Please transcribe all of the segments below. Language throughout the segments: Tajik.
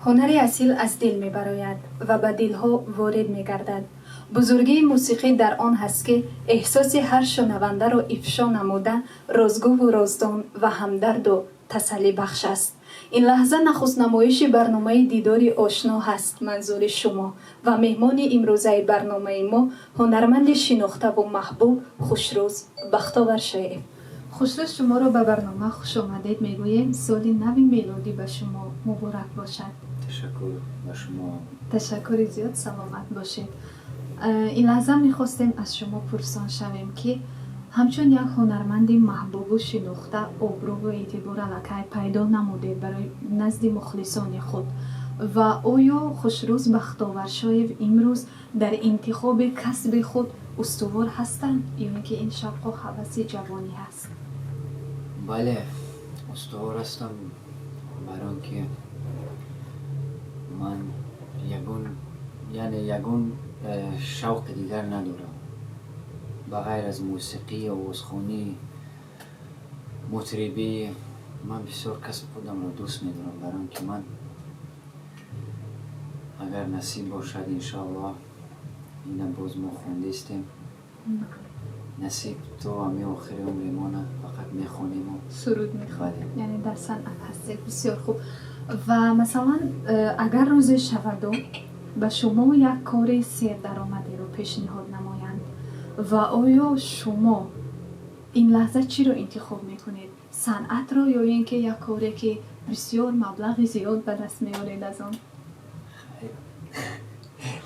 Ҳунари асил аз дил мебарояд ва ба дилҳо ворид мегардад. Бузургии мусиқӣ дар он ҳаст, ки эҳсоси ҳар шунавандаро ифшо намуда, розгӯву роздон ва ҳамдарду тасаллибахш аст. Ин лаҳза нахустнамоиши барномаи «Дидори ошно» ҳаст манзури шумо ва меҳмони имрӯзаи барномаи мо ҳунарманди шинохтаву маҳбуб Хушрӯз Бахтовар Шоев. Хушрӯз, шуморо ба барнома хушомадед мегӯем. Соли нави мелодӣ ба шумо муборак бошад. Ташаккур, ба шумо. Ташаккури зиёд, саломат бошед. Ин лаҳза мехостем аз шумо пурсон шавем, ки ҳамчун як ҳунарманди маҳбубу шинохта обрӯву эътибор аллакай пайдо намудед барои назди мухлисони худ ва оё Хушрӯз Бахтоваршоев имрӯз дар интихоби касби худ устувор ҳастанд ё ин ки ин шавқу ҳаваси ҷавонӣ ҳаст? Бале, устувор ҳастам, бар он ки ман ягон, яъне ягон шавқи дигар надорам ба ғайр аз мусиқӣ, овозхонӣ, мутрибӣ. Ман бисёр касби худамро дӯст медорам, бар он ки ман, агар насиб бошад, иншоаллоҳ, ина боз мо хондистем, насиб, то ҳами охири умри мона фақат мехонему суруд мехонед, яъне дар санъат ҳастед. Бисёр хуб. Ва масалан, агар рӯзе шаваду ба шумо як кори сердаромадеро пешниҳод намоянд ва оё шумо ин лаҳза чиро интихоб мекунед: санъатро ё ин ки як коре, ки бисёр маблағи зиёд ба даст меоред аз он?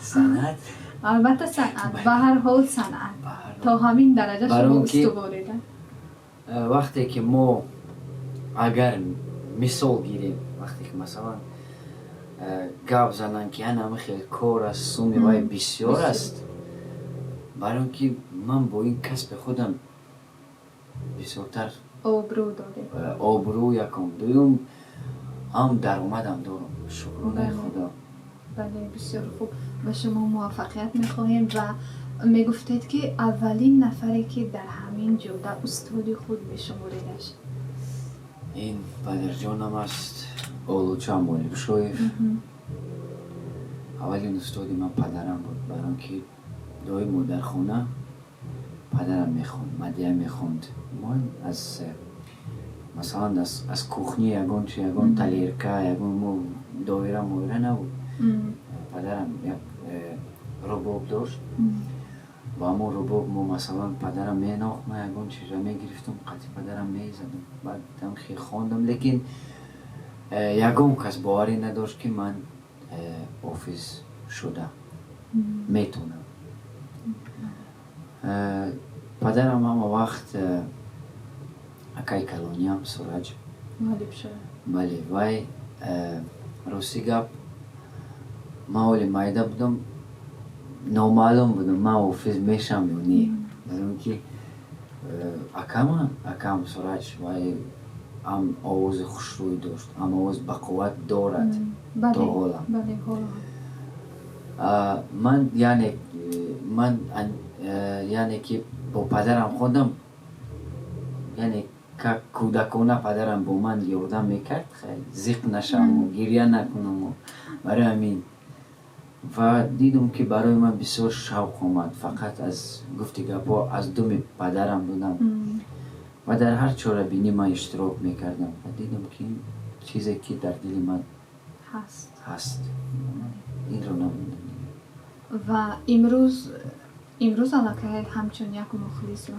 Санъат. Албатта, санъат, ба ҳар ҳол санъат. То ҳамин дараҷа шумо устуворед? Вақте ки мо, агар мисол гирем, вақте ки масалан гап зананд, ки ана хел кор аст, суми вай бисёр аст, барои он ки ман бо ин касби худам бисёртар обрӯ доред. Обрӯ якум, дуюм ҳам даромадам дорам, шукронаи Худо. Бале, бисёр хуб, ба шумо муваффақият мехоҳем. Ва мегуфтед, ки аввалин нафаре, ки дар ҳамин ҷода устоди худ мешуморедаш? Ин падарҷонам аст, Олуча Молибшоев. Аввалин устоди ман падарам буд, барои он ки доимо дар хона падарам мехонд, мадия мехонд. Ман аз, масалан, аз кухни ягон чи, ягон тарелка, ягон мо доира моира набуд. Падарам як рубоб дошт ва ҳамон рубоб мо, масалан, падарам менохт, ман ягон чиза мегирифтам, қатъи падарам мезадам. Баъдам хел хондам, лекин ягон кас боварӣ надошт, ки ман ҳофиз шуда метавонам. Падарам ҳама вақт, акаи калониам Сураҷ, бале, вай, рости гап, ман ҳоли майда будам, номаълум будам, ман ҳофиз мешавам ё не, барои он ки акам Сураҷ, вай ҳам овози хушрӯй дошт, ҳам овоз бақувват дорад то ҳолам. Ман, яъне ман, яъне ки бо падарам хондам, яъне как кӯдакона падарам бо ман ёрдам мекард, зиқ нашаваму гиря накунаму. Барои ҳамин ва дидум, ки барои ман бисёр шавқ омад. Фақат аз гуфти гапҳо, аз думи падарам будам ва дар ҳар чорабинӣ ман иштирок мекардам ва дидам, ки чизе, ки дар дили ман ҳаст, инро намондам. Ва имрӯз аллакай ҳамчун як мухлис,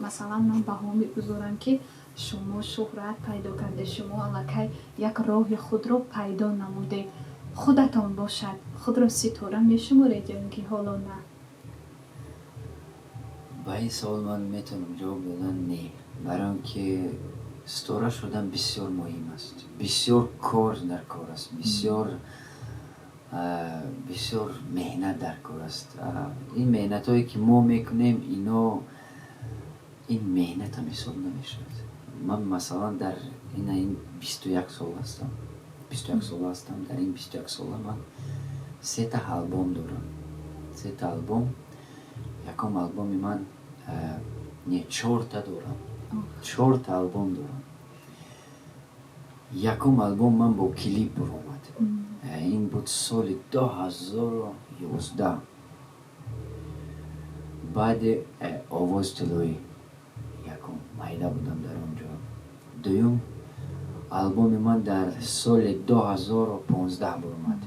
масалан, ман баҳо мегузорам, ки шумо шӯҳрат пайдо кардед, шумо аллакай як роҳи худро пайдо намудед. Худатон бошад, худро ситора мешуморед ё ин ки ҳоло на? Ба ин савол ман метавонам ҷавоб додан: не, барои он ки ситора шудан бисёр муҳим аст, бисёр кор дар кор аст, бисёр бисёр меҳнат дар кор аст. Ин меҳнатҳое, ки мо мекунем, ино ин меҳнатам ҳисоб намешавад. Ман, масалан, дар ина ин 21 сол ҳастам, 21 сола ҳастам. Дар ин 21 сола ман сета албом дорам, сета албом. Якум албоми ман, не, чорта дорам, чорта албом дорам. Якум албом ман бо клип буромад. Ин буд соли 2011, баъди Овози тиллоӣ. Якум майда будам дар он ҷо. Дуюм албоми ман дар соли 2015 буромад,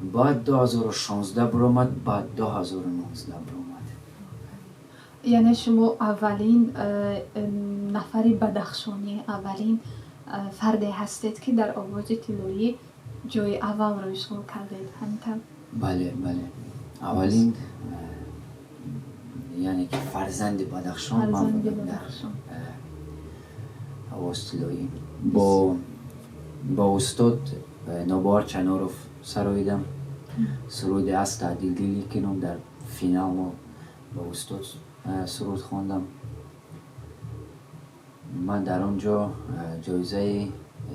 баъд 2016 буромад, баъд 2019 буромад. Яъне шумо аввалин нафари бадахшонӣ, аввалин фарде ҳастед, ки дар Овози тиллоӣ ҷои аввалро ишғол кардед, ҳамин тавр? Бале, аввалин, яъне ки фарзанди Бадахшон ман будам дар Овози тиллоӣ. Бо устод Нобовар Чаноров сароидам суруди «Аста дилдили кинум». Дар финал мо бо устод суруд хондам. Ман дар он ҷо ҷоизаи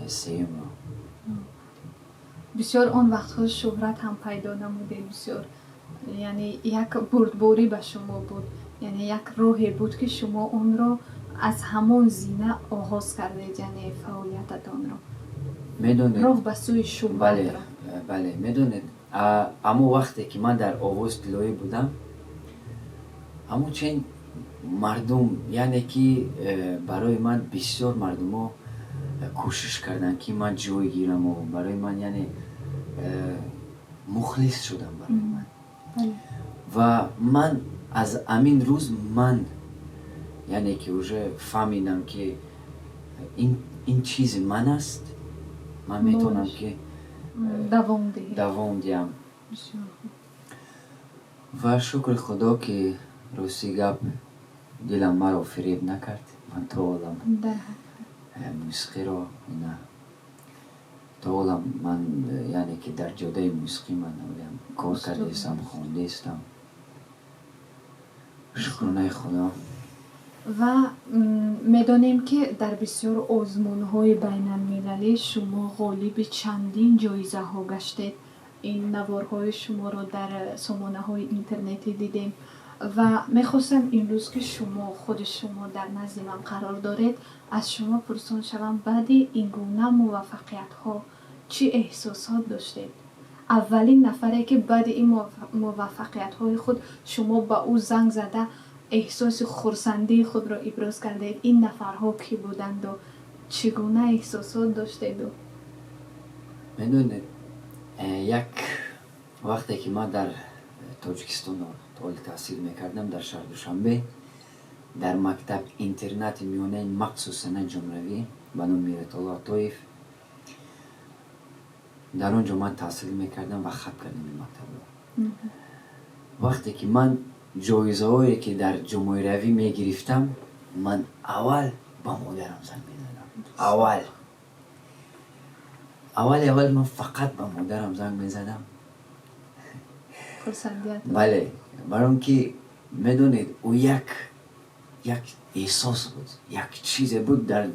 сеюмро. Бисёр он вақтҳо шӯҳрат ҳам пайдо намудед, бисёр, яъне як бурдборӣ ба шумо буд, яъне як роҳе буд, ки шумо онро аз ҳамон зина оғоз кардед, яъне фаъолиятатонро. Медонед, роҳ ба сӯи шӯҳратро. Бале, медонед, аммо вақте ки ман дар Овози тиллоӣ будам, ҳамон чен мардум, яъне ки барои ман бисёр мардумо кӯшиш карданд, ки ман ҷой гираму барои ман, яъне мухлис шудам барои ман. Ва ман аз амин рӯз ман, яъне ки уже фаҳмидам, ки ин чизи ман аст, ман метавонам, ки давом диҳам. Ва шукри Худо, ки рости гап, дилам маро фиреб накард. Ман то олам мусиқиро ина то олам ман, яъне ки дар ҷодаи мусиқӣ ман кор кардаистам, хондаистам, шукронаи Худо. Ва медонем, ки дар бисёр озмунҳои байналмилалӣ шумо ғолиби чандин ҷоизаҳо гаштед. Ин наворҳои шуморо дар сомонаҳои интернетӣ дидем ва мехостам имрӯз, ки шумо, худи шумо дар назди ман қарор доред, аз шумо пурсон шавам: баъди ин гуна муваффақиятҳо чӣ эҳсосот доштед? Аввалин нафаре, ки баъди ин муваффақиятҳои худ шумо ба ӯ занг зада, эҳсоси хурсандии худро иброз кардед, ин нафарҳо кӣ буданду чӣ гуна эҳсосот доштеду? Медонед, як вақте ки ман дар Тоҷикистон оли таҳсил мекардам, дар шаҳри Душанбе, дар мактаб интернати миёнаи махсусана ҷумравӣ ба номи Миратолло Атоев, дар он ҷо ман таҳсил мекардам ва хатм кардам ин мактабро. Вақте ки ман ҷоизаҳое ки дар ҷумҳуриявӣ мегирифтам, ман аввал ба модарам занг мезадам. Аввал, аввали аввал ман фақат ба модарам занг мезадам. Бале, барои он ки медонед, ӯ як эҳсос буд, як чизе буд дар,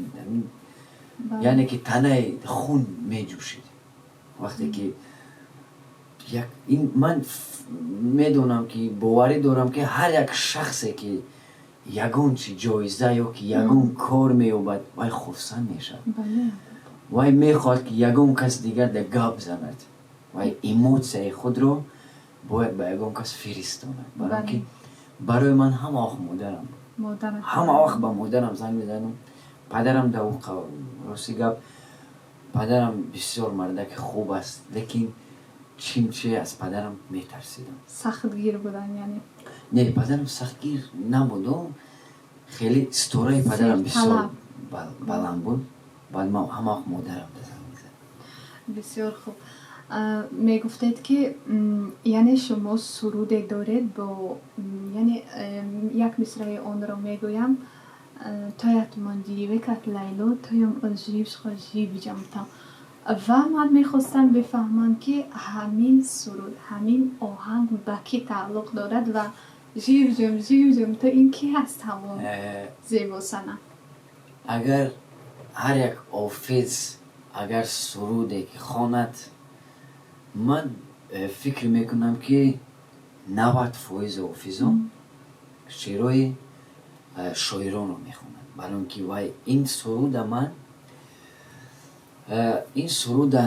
яъне ки танаи хун меҷӯшид, вақте ки як ин ман медонам, ки боварӣ дорам, ки ҳар як шахсе, ки ягон чи ҷоиза ё ки ягон кор меёбад, вай хурсанд мешавад, вай мехоҳад, ки ягон кас дигар да гап занад, вай эмотсияи худро бояд ба ягон кас фиристонад. Барои ки барои ман ҳама вақт модарам, ҳама вақт ба модарам занг мезанам. Падарам да рости гап, падарам бисёр мардаки хуб аст, лекин чимче аз падарам метарсидам. Сахтгир будан, яъне? Не, падарам сахтгир набуду, хеле ситораи падарам бисёр баланд буд. Баъд ман ҳама вақт модарам да занг мезадам. Бисёр хуб. Мегуфтед, ки яъне шумо суруде доред бо, яъне як мисраи онро мегӯям: «Тоят мондиювекат лайло тоям ожившхоживҷамта». Ва ман мехостам бифаҳмам, ки ҳамин суруд, ҳамин оҳанг ба кӣ тааллуқ дорад ва «Живҷам, живҷам» то ин кӣ ҳаст, ҳамон зебосанам? Агар ҳар як ҳофиз агар суруде ки хонад, ман фикр мекунам, ки 90% ҳофизон шеърҳои шоиронро мехонанд. Барои он ки вай ин суруда ман ин суруда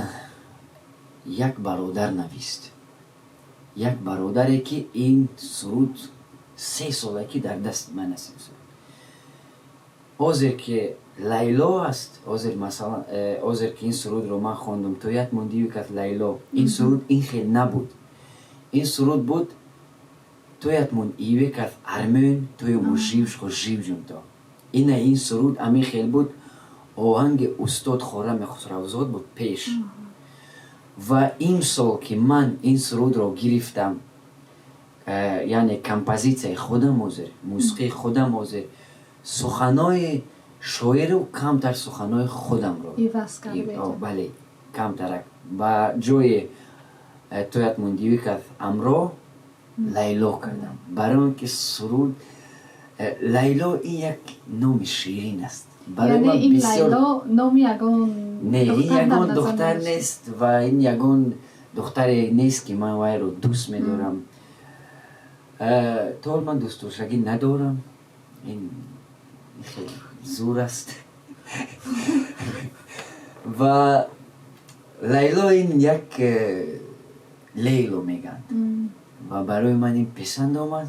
Як бародар навист, як бародаре, ки ин суруд 3 сола ки дар дасти ман аст. Ин суруд ҳозир ки Лайло аст, ҳозир, масалан, ҳозир ки ин сурудро ман хондум, тоят мондиюкат Лайло, ин суруд ин хел набуд. Ин суруд буд тоят мон ивекат армён тою мужившхо живҷунто. Ина ин суруд ҳамин хел буд. Оҳанги устод Хорами Хусравзод буд пеш. Ва имсол ки ман ин сурудро гирифтам, яъне композитсияи худам ҳозир, мусиқии худам ҳозир, суханои шоиру камтар суханои худамро бале, камтарак ба ҷои тоят мундивикат амро Лайло кардам, барои он ки суруд Лайло ин як номи ширин аст. Не, ин ягон духтар нест ва ин ягон духтаре нест, ки ман вайро дӯст медорам. То ман дӯстдоштагӣ надорам, ин хеле зур аст. Ва Лайло ин як Лейло мегӯянд ва барои ман ин писанд омад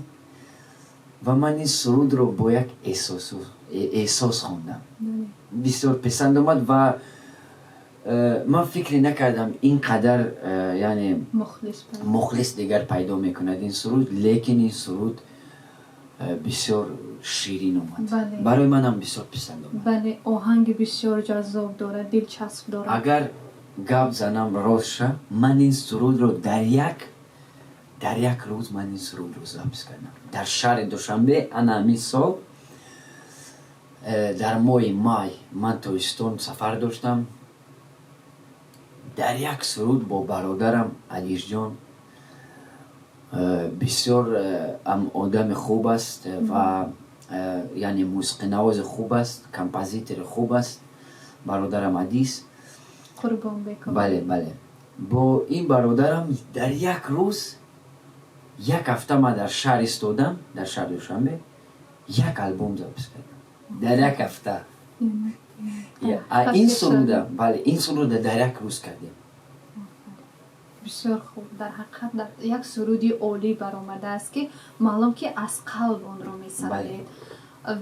ва ман ин сурудро бо як эҳсос хондам. Бисёр писанд омад ва ман фикре накардам, ин қадар яъне мухлис дигар пайдо мекунад ин суруд. Лекин ин суруд бисёр ширин омад, барои манам бисёр писанд омад. Бале, оҳанги бисёр ҷаззоб дорад, дилчасп дорад. Агар гап занам ростша, ман ин сурудро дар як рӯз ман ин сурудро запись кардам дар шаҳри Душанбе. Ана ҳамин сол дар моҳи май ман Тоҷикистон сафар доштам. Дар як суруд бо бародарам Алишҷон, бисёр одами хуб аст ва яъне мусиқинавози хуб аст, композитори хуб аст бародарам Адис. Бале, бале, бо ин бародарам дар як рӯз, як ҳафта ман дар шаҳр истодам, дар шаҳри Душанбе як албом запись кардам дар як ҳафта. Ин суруда, бале, ин суруда дар як рӯз кардем. Бисёр хуб. Дар ҳақиқат як суруди олӣ баромадааст, ки маълум, ки аз қалб онро месароед.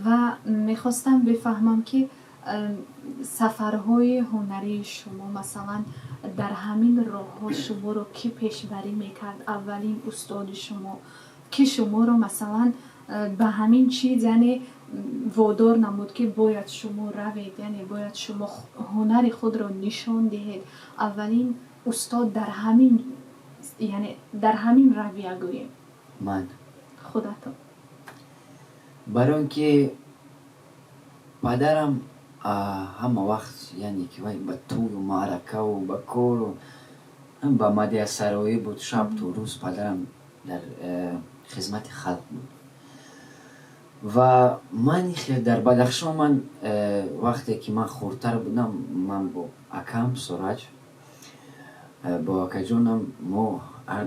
Ва мехостам бифаҳмам, ки сафарҳои ҳунарии шумо, масалан, дар ҳамин роҳҳо шуморо кӣ пешбарӣ мекард? Аввалин устоди шумо ки шуморо, масалан, ба ҳамин чиз, яъне, водор намуд, ки бояд шумо равед, яъне бояд шумо ҳунари худро нишон диҳед? Аввалин устод дар ҳамин, яъне дар ҳамин равия гӯем. Ман. Худатон. Барои он ки падарам ҳама вақт, яъне ки вай ба тӯю маъракаву ба кору ба мадиясароӣ буд. Шаб то рӯз падарам дар хизмати халқ буд. Ва ман дар Бадахшон, ман вақте ки ман хурдтар будам, ман бо акам Сураҷ, бо акаҷонам, мо ҳар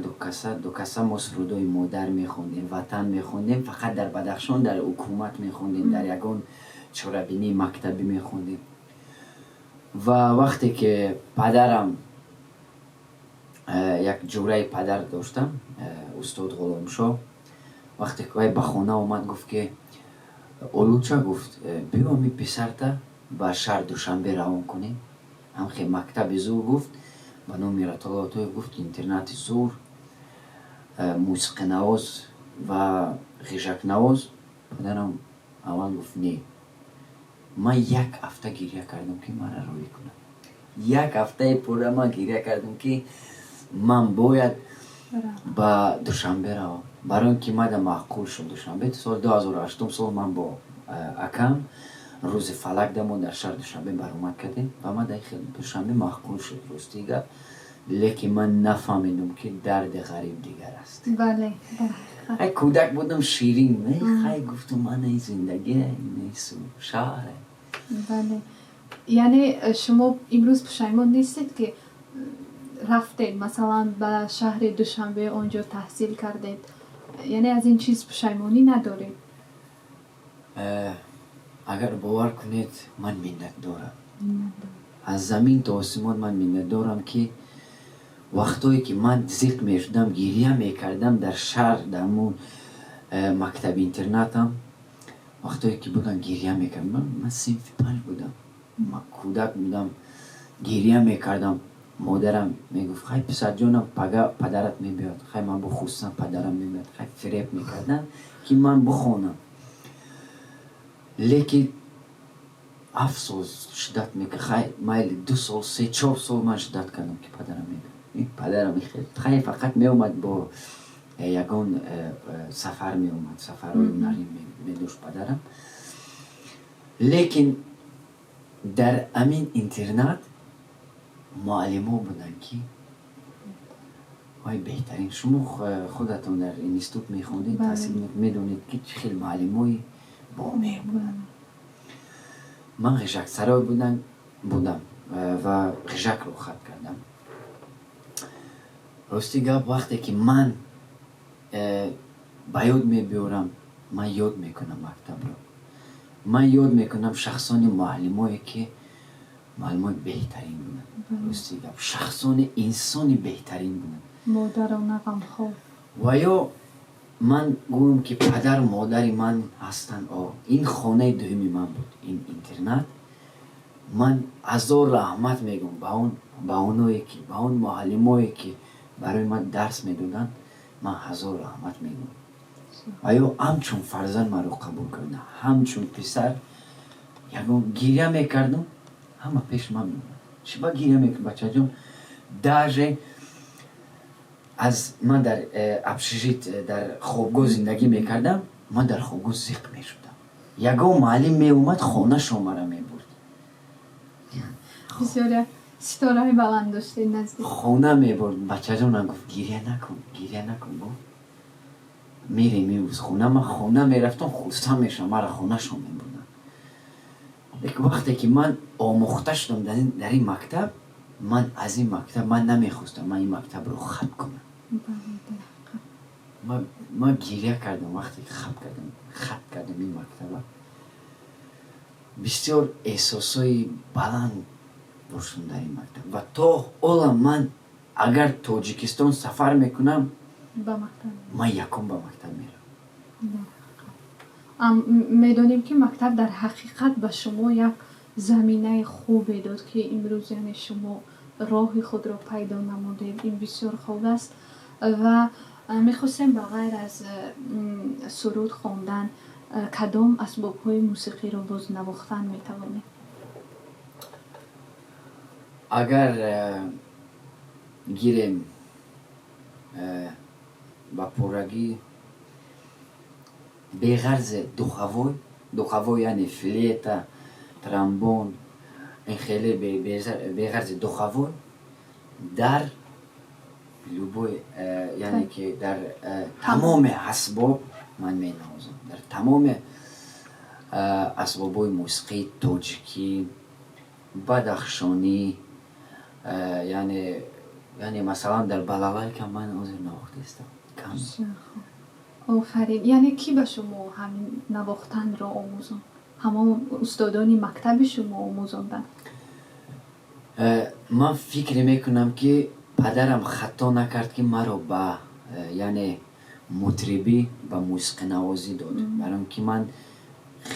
ду каса мо сурудои модар мехондем, ватан мехондем. Фақат дар Бадахшон, дар ҳукумат мехондем, дар ягон чорабинии мактабӣ мехондем. Ва вақте ки падарам, як ҷураи падар доштам, устод Ғуломшоҳ, вақте ки вай ба хона омад, гуфт ки: «Олуча, — гуфт, — биё, ами писарта ба шаҳр Душанбе равон кунем, ҳамхе мактаби зур, — гуфт, — ба номи Ратолло Атоев, — гуфт, — интернати зур, мусиқинавоз ва ғижакнавоз». Падарам аввал гуфт: «Не». Ман як ҳафта гиря кардам, ки мара роҳӣ кунад. Як ҳафтаи пурра ман гиря кардам, ки ман бояд ба Душанбе равам, барои он ки мада маъқул шуд Душанбе. Соли 2008 сол ман бо акам рӯзи фалак дамо дар шаҳри Душанбе баромад кардем ва ман дар Душанбе маъқул шуд, рости гап. Лекин ман нафаҳмидум, ки дарди ғариб дигар аст. Ай, кӯдак будам, ширин, хай, гуфтум, мана ин зиндагӣ, шаҳре. Бале, яъне шумо имрӯз пушаймон нестед, ки рафтед, масалан, ба шаҳри Душанбе, он ҷо таҳсил кардед? Яъне аз ин чиз пушаймонӣ надоред? Агар бовар кунед, ман миннатдорам аз замин то осимон. Ман миннатдорам, ки Вақтое ки ман зиқ мешудам, гирья мекардам дар шаҳр, дар ҳамун мактаби интернатам, вақтое ки будам, гирья мекардам. Ман синфи панҷ будам, ман кӯдак будам, гирья мекардам. Модарам мегуфт: «Хай, писарҷонам, пага падарат мебиёд». Хай, ман бухустам, падарам мебиёд. Хай, фиреб мекардам, ки ман бихонам. Лекин афсӯс, ждать мекард. Хай, майли, 2 сол, 3-4 сол ман ждать кардам, ки падарам мебиёд. Падарам хай фақат меомад, бо ягон сафар меомад, сафарҳои ҳунарӣ медошт падарам. Лекин дар амин интернат муаллимо буданд, ки вай беҳтарин. Шумо худатон дар институт мехондед, таҳсил, медонед, ки чӣ хел муаллимои бомеҳр буданд. Ман ғижаксарой будам ва ғижакро хат кардам. Рости гап, вақте ки ман ба ёд мебиёрам, ман ёд мекунам мактабро, ман ёд мекунам шахсони муаллимое, ки муаллимои беҳтарин буданд. Рости гап, шахсони инсони беҳтарин буданд. Модарона ғамхор. Ва ё ман гӯям, ки падару модари ман ҳастанд. О, ин хонаи дуюми ман буд, ин интернат. Ман ҳазор раҳмат мегӯм ба оное ки, ба он муаллимое, ки барои ман дарс медоданд. Ман ҳазор раҳмат мегӯм. Ва ё ҳамчун фарзанд маро қабул карданд, ҳамчун писар. Ягон гиря мекардам, ҳама пеши ман меомад: «Чӣ ба гиря мекунӣ, бачаҷон?» Даже аз ман дар общежит, дар хобгоҳ зиндагӣ мекардам. Ман дар хобгоҳ зиқ мешудам, ягон муаллим меомад, хонашон мара мебурд. Бисёр як ситораи баланд доштед наздик. Хона мебурд. «Бачаҷонам, — гуфт, — гиря накун, гиря накун», — гуфт, «мерем имрӯз хона». Ман хона мерафтам, хурсанд мешудам, мара хонашон мебурданд. Лекин вақте ки ман омӯхта шудам дар ин мактаб, ман аз ин мактаб ман намехостам ман ин мактабро хат кунам. Ман гиря кардам, вақте ки хат кардам ин мактаба. Бисёр эҳсосҳои баланд доштам дар ин мактаб ва то ҳола ман агар Тоҷикистон сафар мекунам, ман якум ба мактаб меравам. Медонем, ки мактаб дар ҳақиқат ба шумо як заминаи хубе дод, ки имрӯз, яъне, шумо роҳи худро пайдо намудед. Ин бисёр хуб аст. Ва мехостем, ба ғайр аз суруд хондан, кадом асбобҳои мусиқиро боз навохтан метавонед? Агар гирем ба пуррагӣ, беғарзе духовой, духовой яъне флейта, тромбон, ин хеле, беғарзи духовой, дар любой, яъне ки дар тамоми асбоб ман менавозам, дар тамоми асбобҳои мусиқии тоҷикӣ, бадахшонӣ, яъне масалан дар балалайка ман ҳозир навохтаистам кам. Офарин! Яъне кӣ ба шумо ҳамин навохтанро омӯзонд? Ҳамон устодони мактаби шумо омӯзонданд? Ман фикр мекунам, ки падарам хато накард, ки маро ба яъне мутрибӣ, ба мусиқинавозӣ дод, барои он ки ман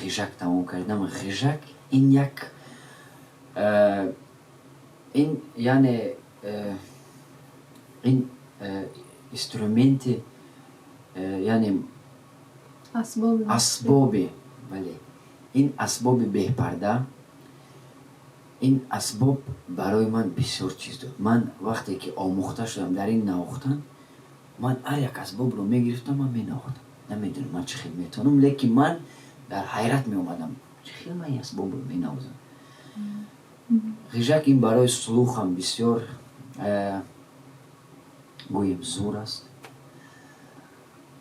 ғижак тамом кардам. Ғижак ин як ин яъне ин инструменти, яъне асбоби, бале, ин асбоби бепарда. Ин асбоб барои ман бисёр чиз дод. Ман вақте ки омӯхта шудам дар ин навохтан, ман ҳар як асбобро мегирифтам, ман менавохтам. Намедонам, ман чӣ хел метавонам, лекин ман дар ҳайрат меомадам, чӣ хел ман ин асбобро менавозам. Ғижак ин барои слух ам бисёр гӯем зур аст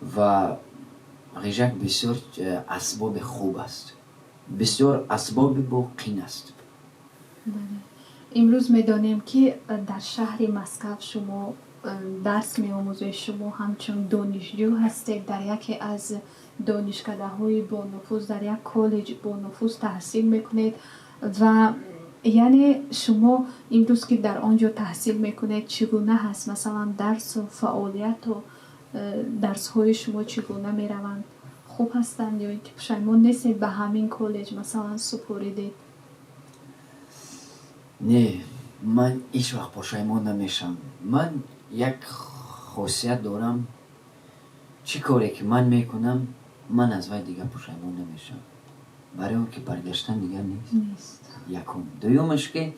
ва ғижак бисёр асбоби хуб аст, бисёр асбоби боқин аст. Имрӯз медонем, ки дар шаҳри Москав шумо дарс меомӯзед. Шумо ҳамчун донишҷӯ ҳастед, дар яке аз донишкадаҳои бонуфуз, дар як коллеҷ бонуфуз таҳсил мекунед ва Яъне шумо имрӯз, ки дар он ҷо таҳсил мекунед, чӣ гуна ҳаст, масалан, дарсу фаъолияту дарсҳои шумо чӣ гуна мераванд, хуб ҳастанд ё ин ки пушаймон нестед, ба ҳамин коллеҷ, масалан, супоридед? Не, ман ҳеҷ вақт пушаймон намешавам. Ман як хосият дорам: чӣ коре ки ман мекунам, ман аз вай дигар пушаймон намешавам, барои он ки баргаштан дигар нест. Якум. Дуюмаш, ки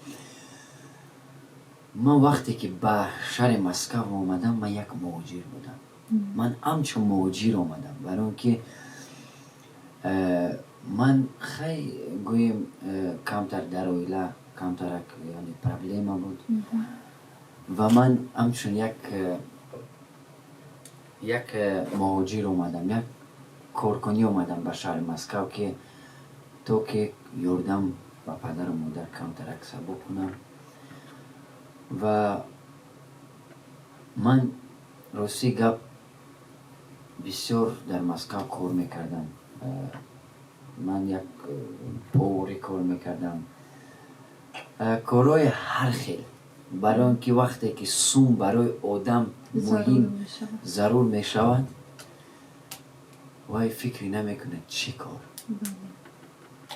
ман вақте ки ба шаҳри Москав омадам, ман як муҳоҷир будам. Ман ҳамчун муҳоҷир омадам, барои он ки ман, хай, гӯем, камтар дар оила камтарак, яъне, проблема буд ва ман ҳамчун як муҳоҷир омадам, як коркунӣ омадам ба шаҳри Москав, ки то ки ёрдам ба падару модар камтарак сабук кунам. Ва ман, рости гап, бисёр дар Москав кор мекардам. Ман як поварӣ кор мекардам, корҳои ҳар хел, барои он ки вақте ки сум барои одам муҳим, зарур мешавад, вай фикре намекунад, чӣ кор.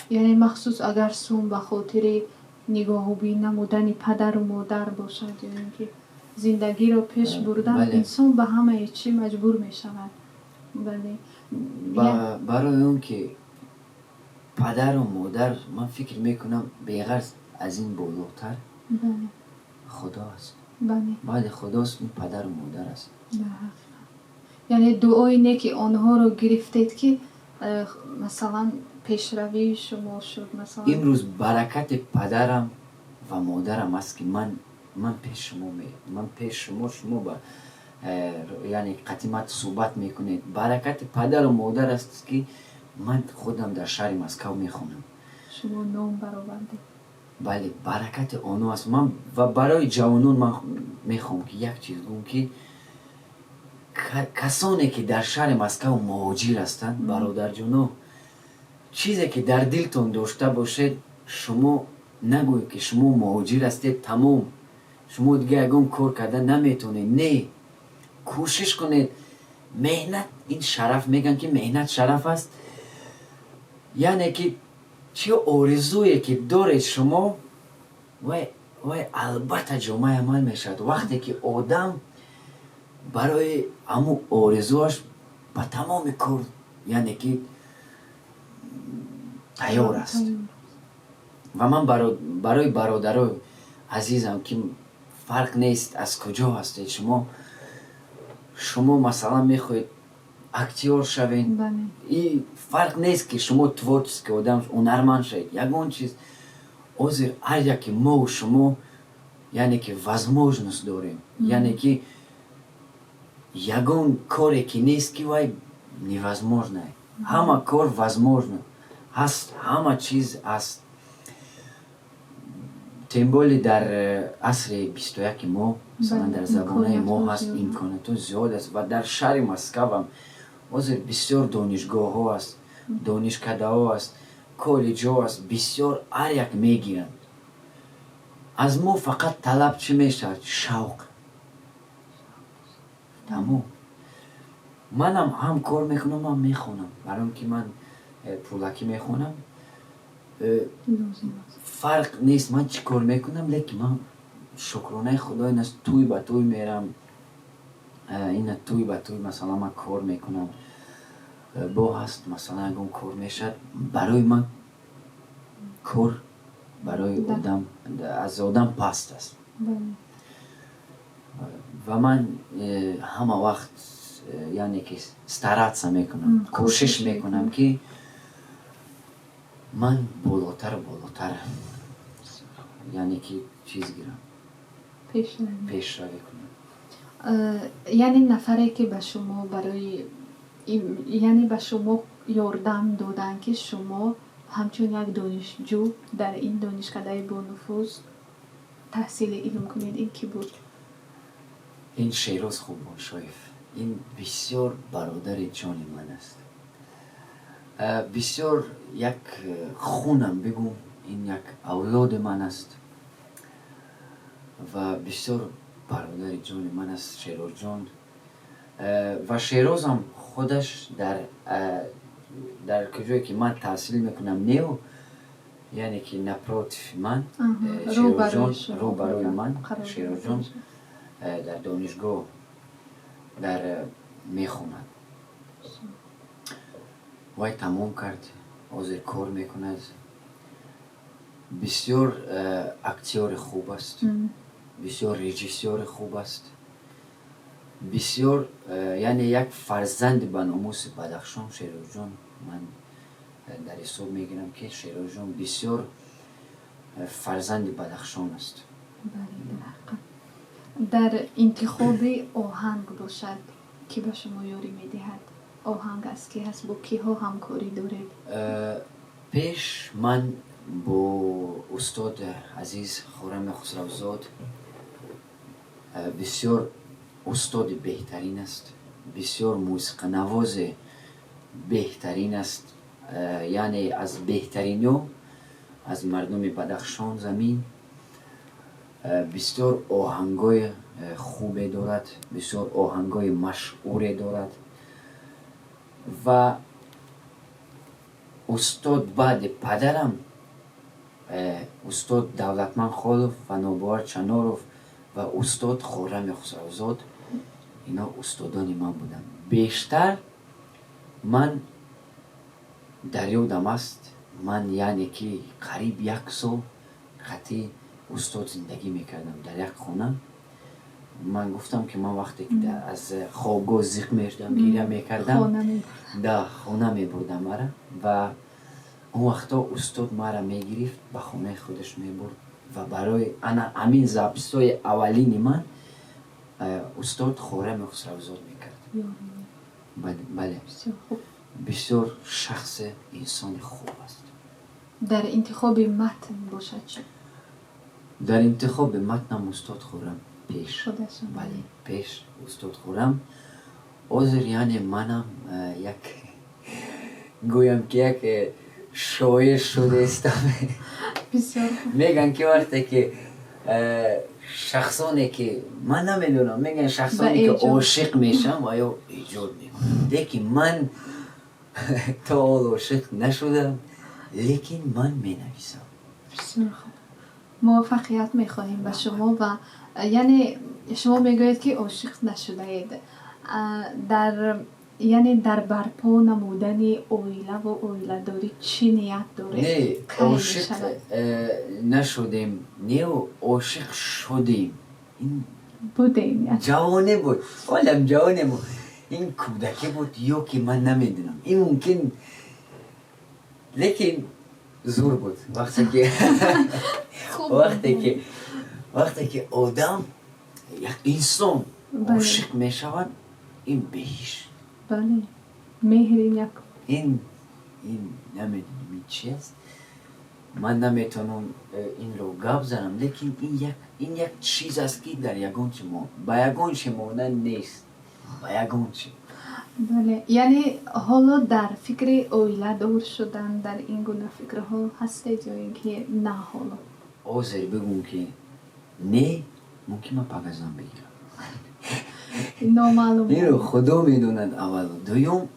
Яъне махсус агар сум ба хотири нигоҳубин намудани падару модар бошад ё ин ки зиндагиро пеш бурдан, инсон ба ҳамаи чӣ маҷбур мешавад, бале. Барои он ки падару модар, ман фикр мекунам, беғарз аз ин болотар Худо аст. Баъди Худост, ин падару модар аст. Яъне дуои неки онҳоро гирифтед, ки масалан, пешравии шумо шуд, масалан. Имрӯз баракати падарам ва модарам аст, ки ман пеш шумо, ман пеш шумо, шумо ба яъне қатимат суҳбат мекунед. Баракати падару модар аст, ки ман худам дар шаҳри Москав мехонам. Шумо ном баровардед. Бале, баракати оно аст. Ман ва барои ҷавонон ман мехоҳам, ки як чиз гӯм, ки касоне ки дар шаҳри Москав муҳоҷир ҳастанд, бародарҷоно, чизе ки дар дилтон дошта бошед, шумо нагӯед, ки шумо муҳоҷир ҳастед, тамом, шумо дигар ягон кор карда наметавонед. Не, кӯшиш кунед. Меҳнат ин шараф, мегӯянд, ки меҳнат шараф аст. Яъне ки чӣ орзуе ки доред шумо, вай албатта ҷомаи амал мешавад, вақте ки одам барои ҳамун орзуаш ба тамоми кор, яъне ки, тайёр аст. Ва ман барои бародарои азизам, ки фарқ нест, аз куҷо ҳастед шумо, шумо, масалан, мехоҳед актёр шавед, и фарқ нест, ки шумо творческий одам, ҳунарманд шавед, ягон чиз, ҳозир ҳар яке мову шумо, яъне ки, возможность дорем. Яъне ки ягон коре ки нест, ки вай невозможно. Ҳама кор возможно ҳаст, ҳама чиз ҳаст, тем более дар асри 21-и мо, масалан, дар забонаи мо ҳаст, имконотҳо зиёд аст. Ва дар шаҳри Москавам ҳозир бисёр донишгоҳҳо аст, донишкадаҳо аст, коллеҷҳо аст, бисёр, ҳар як мегиранд. Аз мо фақат талаб чӣ мешавад? Шавқ, тамом. Манам ҳам кор мекунам, ҳам мехонам, барои он ки ман пулакӣ мехонам. Фарқ нест, ман чӣ кор мекунам, лекин ман, шукронаи Худо, ин аст, тӯй ба тӯй мерам, ина тӯй ба тӯй, масалан, ман кор мекунам, бо ҳаст, масалан, ягон кор мешавад барои ман. Кор барои одам аз одам паст аст. Ва ман ҳама вақт, яъне ки, стараться мекунам, кӯшиш мекунам, ки ман болотару болотар, яъне ки, чиз гирам, пешравӣ кунам. Яъне нафаре ки ба шумо барои, яъне ба шумо ёрдам доданд, ки шумо ҳамчун як донишҷӯ дар ин донишкадаи бонуфуз таҳсили илм кунед, ин кӣ буд? Ин Шероз Хубоншоев. Ин бисёр бародари ҷони ман аст, бисёр як хунам бигӯм. Ин як авлоди ман аст ва бисёр бародари ҷони ман аст, Шерозҷон. Ва Шерозам худаш дар куҷое ки ман таҳсил мекунам, неу, яъне ки напротив ман, Шерозҷон, рӯ ба рӯи ман Шерозҷон дар донишгоҳ дар мехонад. Вай тамом кард, ҳозир кор мекунад. Бисёр актёри хуб аст, бисёр режиссёри хуб аст, бисёр, яъне як фарзанди ба номуси Бадахшон Шерозҷон. Ман дар ҳисоб мегирам, ки Шерозҷон бисёр фарзанди Бадахшон аст. Дар интихоби оҳанг бошад, кӣ ба шумо ёрӣ медиҳад? Оҳанг аз кӣ ҳаст, бо киҳо ҳамкорӣ доред? Пеш ман бо устод азиз Хуррами Хусравзод, бисёр устоди беҳтарин аст, бисёр мусиқанавози беҳтарин аст, яъне аз беҳтарино аз мардуми Бадахшон замин, бисёр оҳангои хубе дорад, бисёр оҳангои машҳуре дорад. Ва устод баъди падарам, устод Давлатманд Холов ва Нобовар Чаноров ва устод Хуррами Хусравзод, ино устодони ман буданд. Бештар ман дар ёдам аст, ман, яъне ки қариб як сол хати устод зиндагӣ мекардам дар як хона. Ман гуфтам, ки ман вақте ки аз хобгоҳ зиқ мешудам, гиря мекардам, да хона мебурдам мара. Ва он вақто устод мара мегирифт, ба хонаи худаш мебурд ва барои ана ҳамин записҳои аввалини ман устод Хуррами Хусравзод мекард. Бале, бисёр шахси инсони хуб аст. Дар интихоби матн бошад чӣ? Дар интихоби матнам устод Хуррам пеш, бале, пеш устод Хуррам. Ҳозир, яъне манам як гӯям, ки як шоир шудаистам. Мегӯянд, ки вақте ки шахсоне ки, ман намедонам, мегӯянд, шахсоне ки ошиқ мешаванд ва ё эҷод мекунанд, лекин ман то ҳол ошиқ нашудам, лекин ман менависам. Муваффақият мехоҳем ба шумо. Ва яъне шумо мегӯед, ки ошиқ нашудаед, дар, яъне дар барпо намудани оилаву оиладорӣ чӣ ният доред? Не, ошиқ нашудем, не, ошиқ шудем. Будем. Ҷавоне буд, ҳолам ҷавоне буд, ин кӯдакӣ буд ё ки ман намедонам, ин мумкин, лекин зур буд, вақте ки одам, як инсон ошиқ мешавад, ин беҳишт. Бале, меҳри як. Ин намедонам, ин чи аст, ман наметавонам инро гап занам, лекин ин як чиз аст, ки дар ягон чи ба ягон чи монанд нест, ба ягон чи. Бале, яъне ҳоло дар фикри оиладор шудан, дар ин гуна фикрҳо ҳастед ё ин ки на ҳоло? Ҳозир бигӯм, ки не, мумкин ман пага зан бигирам. Номаълум. Инро Худо медонад, аввало. Дуюм,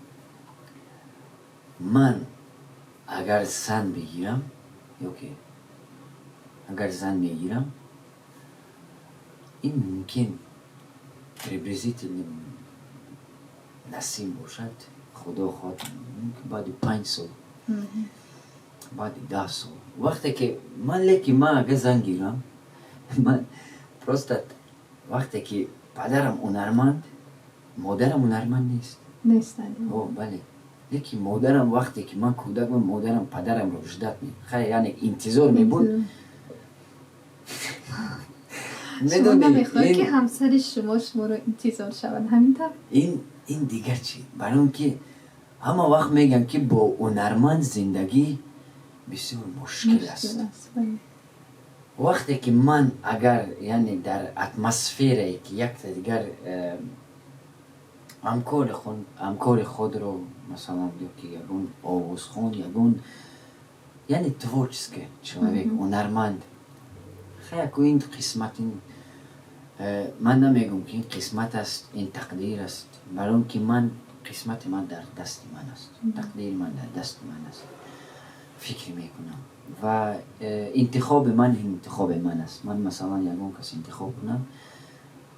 ман агар зан бигирам ё ки агар зан мегирам, ин мумкин приблизительно насиб бошад, Худо хоҳад, мумкин баъди 5 сол, баъди 10 сол, вақте ки ман, лекин ман агар зан гирам, ман просто вақте ки падарам ҳунарманд, модарам ҳунарманд нест. О, бале, лекин модарам, вақте ки ман кӯдак будам, модарам падарамро ждать, яъне интизор мебуд. Шумо намехоҳед, ки ҳамсари шумо шуморо интизор шавад, ҳамин тавр? Ин дигар чи, барои он ки ҳама вақт мегӯянд, ки бо ҳунарманд зиндагӣ бисёр мушкил аст. Вақте ки ман агар, яъне дар атмосферае ки якта дигар ҳамкори худро, масалан, ё ки ягон овозхон, ягон Яъне творческий человек, ҳунарманд. Хаяку ин қисмат, ин ман намегӯм, ки ин қисмат аст, ин тақдир аст, барои он ки ман қисмати ман дар дасти ман аст, тақдири ман дар дасти ман аст, фикр мекунам. Ва интихоби ман интихоби ман аст. Ман, масалан, ягон кас интихоб кунам,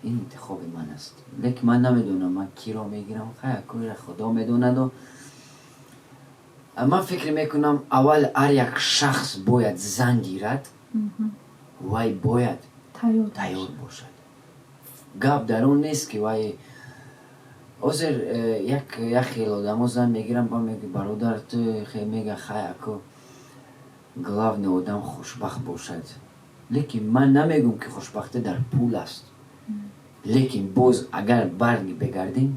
ин интихоби ман аст, лекин ман намедонам, ман киро мегирам. Хаякура Худо медонаду. Ман фикр мекунам, аввал ҳар як шахс бояд зан гирад, вай бояд тайёр бошад. Гап дар он нест, ки вай ҳозир як хел одамо зан мегиранд, ба меги: «Бародар, ту мега, хаяку главный одам хушбахт бошад». Лекин ман намегӯм, ки хушбахтӣ дар пул аст, лекин боз агар барг бегардем,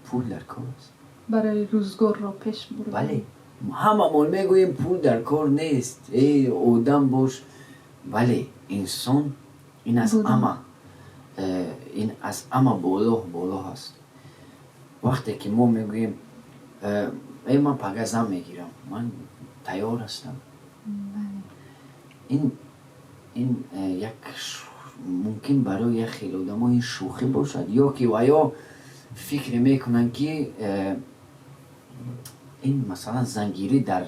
пул дар кор аст. Барои рӯзгорро пеш бурдан. Бале, ҳамамон мегӯем, пул дар кор нест, э одам бош. Бале, инсон ин аз ҳама ин аз ҳама боло ҳаст. Вақте ки мо мегӯем: «Э, ман пага зан мегирам, ман тайёр ҳастам», ин як мумкин барои як хел одамо ин шӯхӣ бошад, ё ки ваё фикр мекунанд, ки ин, масалан, зангирӣ дар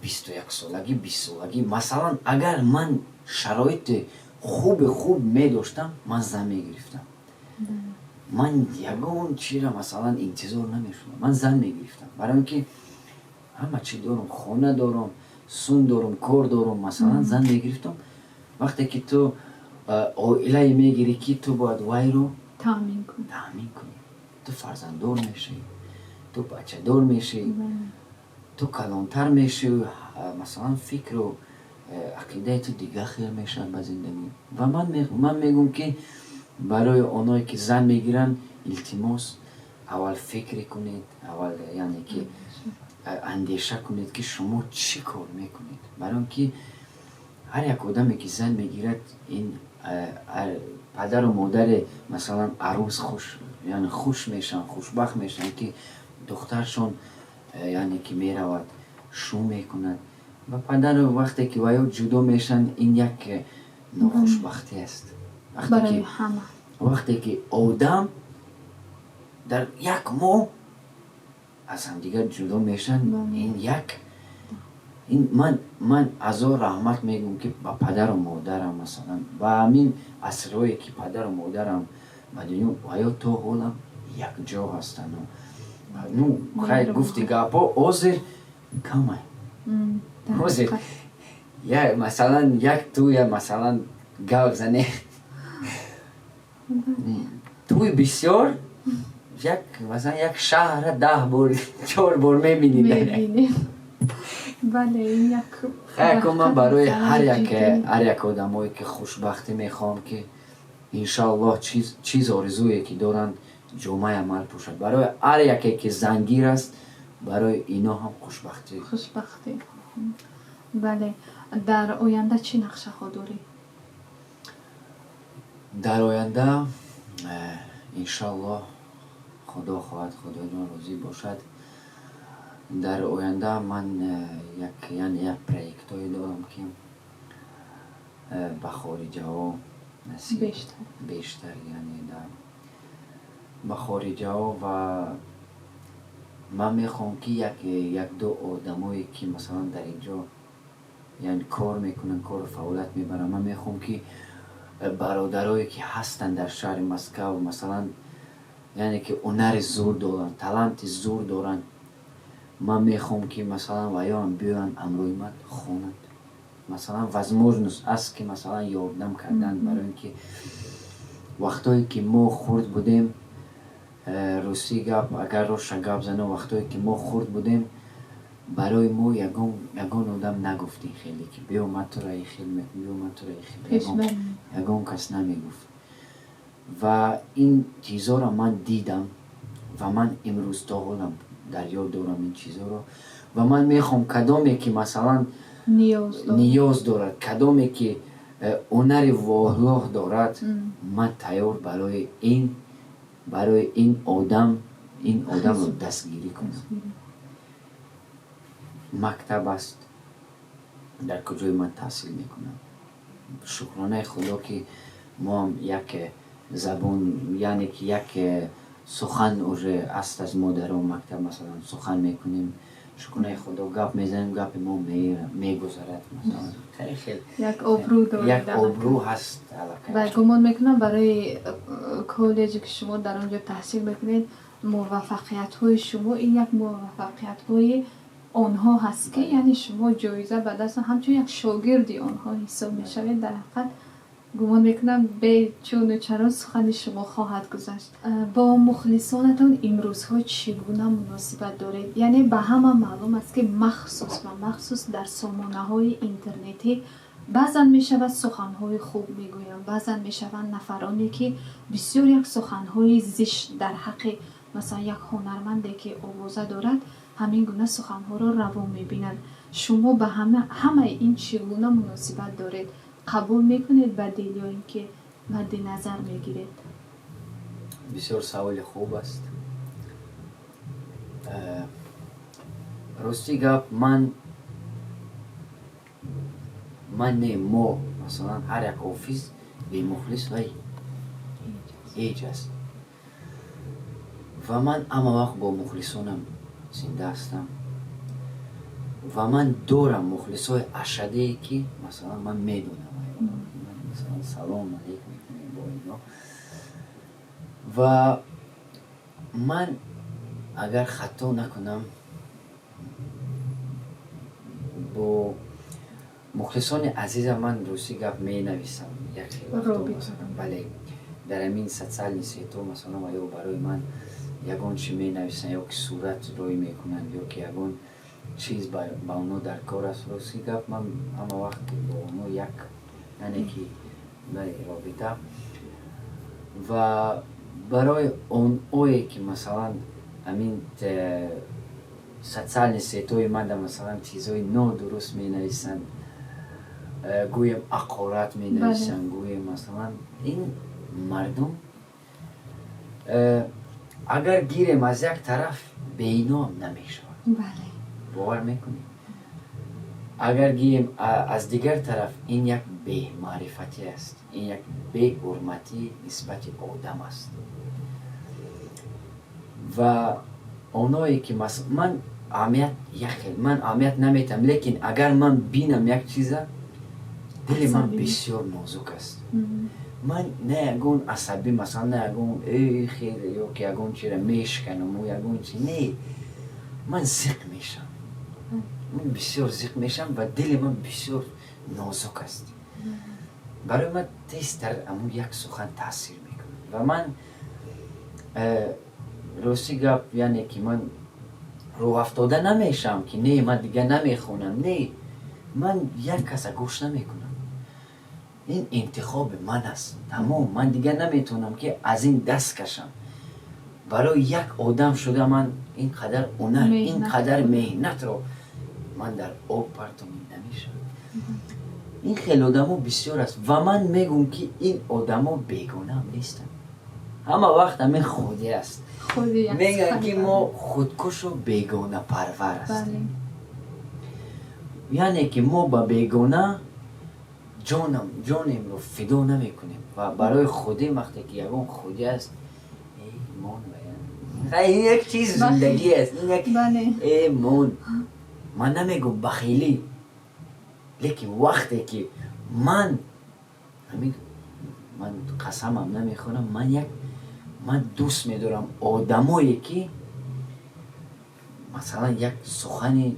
21-солагӣ, 20-солагӣ. Масалан, агар ман шароити хуби хуб медоштам, ман зан мегирифтам. Ман ягон чиро, масалан, интизор намешудам, ман зан мегирифтам, барои он ки ҳама чӣ дорам, хона дорам, сун дорам, кор дорам, масалан, зан мегирифтам. Вақте ки ту оилае мегирӣ, ки ту бояд вайро таъмин кунӣ, таъмин кунӣ, ту фарзанддор мешавӣ, ту бачадор мешавӣ, ту калонтар мешавӣ, масалан, фикру ақидаи ту дигар хел мешавад ба зиндагӣ. Ва ман мегӯм, ки барои оное ки зан мегиранд, илтимос, аввал фикре кунед, аввал, яъне ки, андеша кунед, ки шумо чӣ кор мекунед, барои он ки ҳар як одаме ки зан мегирад, ин падару модари, масалан, арӯс хуш, яъне хуш мешаванд, хушбахт мешаванд, ки духтаршон, яъне ки, меравад, шӯ мекунад. Ва падару вақте ки ваё ҷудо мешаванд, ин як нохушбахтӣ аст. Вақте ки одам дар як моҳ аз ҳамдигар ҷудо мешаванд, ин як ин ман азор раҳмат мегӯм, ки ба падару модарам, масалан, ба ҳамин асрое ки падару модарам ба дунё ваё то ҳолам якҷо ҳастанд. Ну хайр, гуфти гапҳо ҳозир камай. Ҳозир я, масалан, як туя, масалан, гап зане, туи бисёр, як, масалан, як шаҳра 10 бор, чор бор мебинӣ. Бале, ин як Хайку ман барои ҳар як одамое ки хушбахтӣ мехоҳам, ки иншоаллоҳ чиз орзуе ки доранд, ҷомаи амал пӯшад. Барои ҳар яке ки зангир аст, барои ино ҳам хушбахтӣ. Хушбахтӣ, бале. Дар оянда чӣ нақшаҳо дорӣ? Дар оянда, иншоаллоҳ, Худо хоҳад, Худоҷон розӣ бошад, дар оянда ман як, яъне, як проектҳое дорам, ки ба хориҷаҳо насиб бештар, яъне ба хориҷаҳо. Ва ман мехоҳам, ки якду одамое ки, масалан, дар ин ҷо, яъне, кор мекунанд, кору фаъолият мебаранд, ман мехоҳам, ки бародарое ки ҳастанд дар шаҳри Москав, масалан, яъне ки, ҳунари зур доранд, таланти зур доранд, ман мехоҳам, ки, масалан, ваёам биёянд, ҳамроҳи ман хонанд. Масалан, возможность аст, ки, масалан, ёрдам кардан, барои ин ки вақтое ки мо хурд будем, русӣ гап, агар роша гап занам, вақтое ки мо хурд будем, барои мо ягон одам нагуфт ин хеле, ки биё, ман туро ин хел мекунам, биё, ман туро ин хел. Ягон кас намегуфт. Ва ин чизҳоро ман дидам ва ман имрӯз то ҳолам дар ёд дорам ин чизҳоро. Ва ман мехоҳам, кадоме ки, масалан, ниёз дорад, кадоме ки ҳунари волоҳ дорад, ман тайёр барои ин одам, ин одамро дастгирӣ кунам. Мактаб аст. Дар куҷои ман таҳсил мекунам. Шукронаи Худо, ки мо ҳам як забон, яъне ки як сухан уже аст, аз модарон мактаб, масалан, сухан мекунем. Шукронаи Худо, гап мезанем, гапи мо мегузарад, масалан, хеле. Як обрӯ доред. Як обрӯ ҳаст аллакай. Ва гумон мекунам, барои коллеҷе, ки шумо дар он ҷо таҳсил мекунед, муваффақиятҳои шумо ин як муваффақиятҳои онҳо ҳаст, ки яъне шумо ҷоиза ба даст, ҳамчун як шогирди онҳо ҳисоб мешавед. Дар ҳақиқат, гумон мекунам, бечуну чаро сухани шумо хоҳад гузашт. Бо мухлисонатон имрӯзҳо чӣ гуна муносибат доред? Яъне ба ҳама маълум аст, ки махсус ва махсус дар сомонаҳои интернетӣ баъзан мешавад суханҳои хуб мегӯянд, баъзан мешаванд нафароне, ки бисёр як суханҳои зишт дар ҳаққи, масалан, як ҳунарманде, ки овоза дорад, ҳамин гуна суханҳоро раво мебинанд. Шумо ба ҳамаи ин чӣ гуна муносибат доред? Қабул мекунед ба дил ё ин ки мадди назар мегиред? Бисёр саволи хуб аст. Рости гап, ман не, мо, масалан, ҳар як ҳофиз бемухлис вай ҳеҷ аст. Ва ман ҳама вақт бо мухлисонам зинда ҳастам ва ман дорам мухлисҳои ашаддие, ки, масалан, ман медонам, масалан, салом алейк мекунем бо ино. Ва ман, агар хато накунам, бо мухлисони азизам ман, рости гап, менависам як хел вақто. Бале, дар ҳамин социальный сеть ҳо, масалан, ва ё барои ман ягон чи менависанд, ё ки сурат рӯй мекунанд, ё ки ягон чиз ба онҳо дар кор аст. Рости гап, ман ҳама вақт бо онҳо як, яъне ки, бале, робита. Ва барои онҳое, ки, масалан, ҳамин социальный сеть ҳои манда, масалан, чизҳои нодуруст менависанд, гӯем, ҳақорат менависанд, гӯем, масалан, ин мардум, агар гирем, аз як тараф беиноам намешавад, бовар мекунед? Агар гирем, аз дигар тараф, ин як бемаърифатӣ аст, ин як беҳурматӣ нисбати одам аст. Ва оное ки ман аҳамият як хел, ман аҳамият наметам, лекин агар ман бинам як чиза, дили ман бисёр нозук аст. Ман на ягон асабӣ, масалан, на ягон хел, ё ки ягон чиро мешканаму ягон чи не, ман зиқ мешам, ман бисёр зиқ мешам ва дили ман бисёр нозук аст. Барои ман тезтар амн як сухан таъсир мекунад. Ва ман, рости гап, яъне ки ман рӯҳафтода намешавам, ки не, ман дигар намехонам. Не, ман як каса гӯш намекунам, ин интихоби ман аст, тамом. Ман дигар наметавонам, ки аз ин даст кашам. Барои як одам шуда ман ин қадар ҳунар, ин қадар меҳнатро ман дар об партомин намешавад. Ин хел одамо бисёр аст ва ман мегӯм, ки ин одамо бегонаам нестанд, ҳама вақт ҳамин худӣ аст. Мегӯянд, ки мо худкушу бегонапарвар ҳастем, яъне ки мо ба бегона ҷонам, ҷонемро фидо намекунем ва барои худӣ, вақте ки ягон худӣ аст, мон, ин як чиз зиндагӣ аст, ин як мон. Ман намегӯм бахилӣ, лекин вақте ки ман ҳамин, ман қасамам намехӯрам, ман як, ман дӯст медорам одамое, ки, масалан, як сухани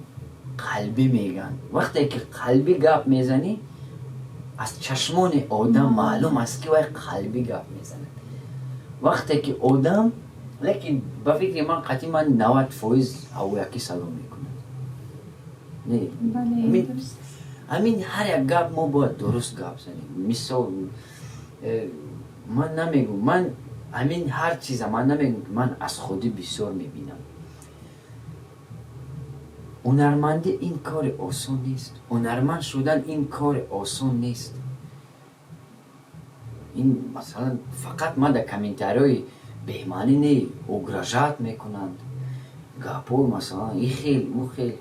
қалбӣ мегӯянд. Вақте ки қалбӣ гап мезанӣ, аз чашмони одам маълум аст, ки вай қалбӣ гап мезанад. Вақте ки одам, лекин ба фикри ман, қатъи ман 90% ҳавоякӣ салом мекунад. Не, ҳамин ҳар як гап мо бояд дуруст гап занем. Мисол, ман намегӯм, ман ҳамин ҳар чиза ман намегӯм, ки ман аз худӣ бисёр мебинам. Ҳунармандӣ ин кори осон нест, ҳунарманд шудан ин кори осон нест. Ин, масалан, фақат ман дар комментарий ҳои бемаънӣ не, угрожать мекунанд, гапҳо, масалан, и хел, ӯ хел,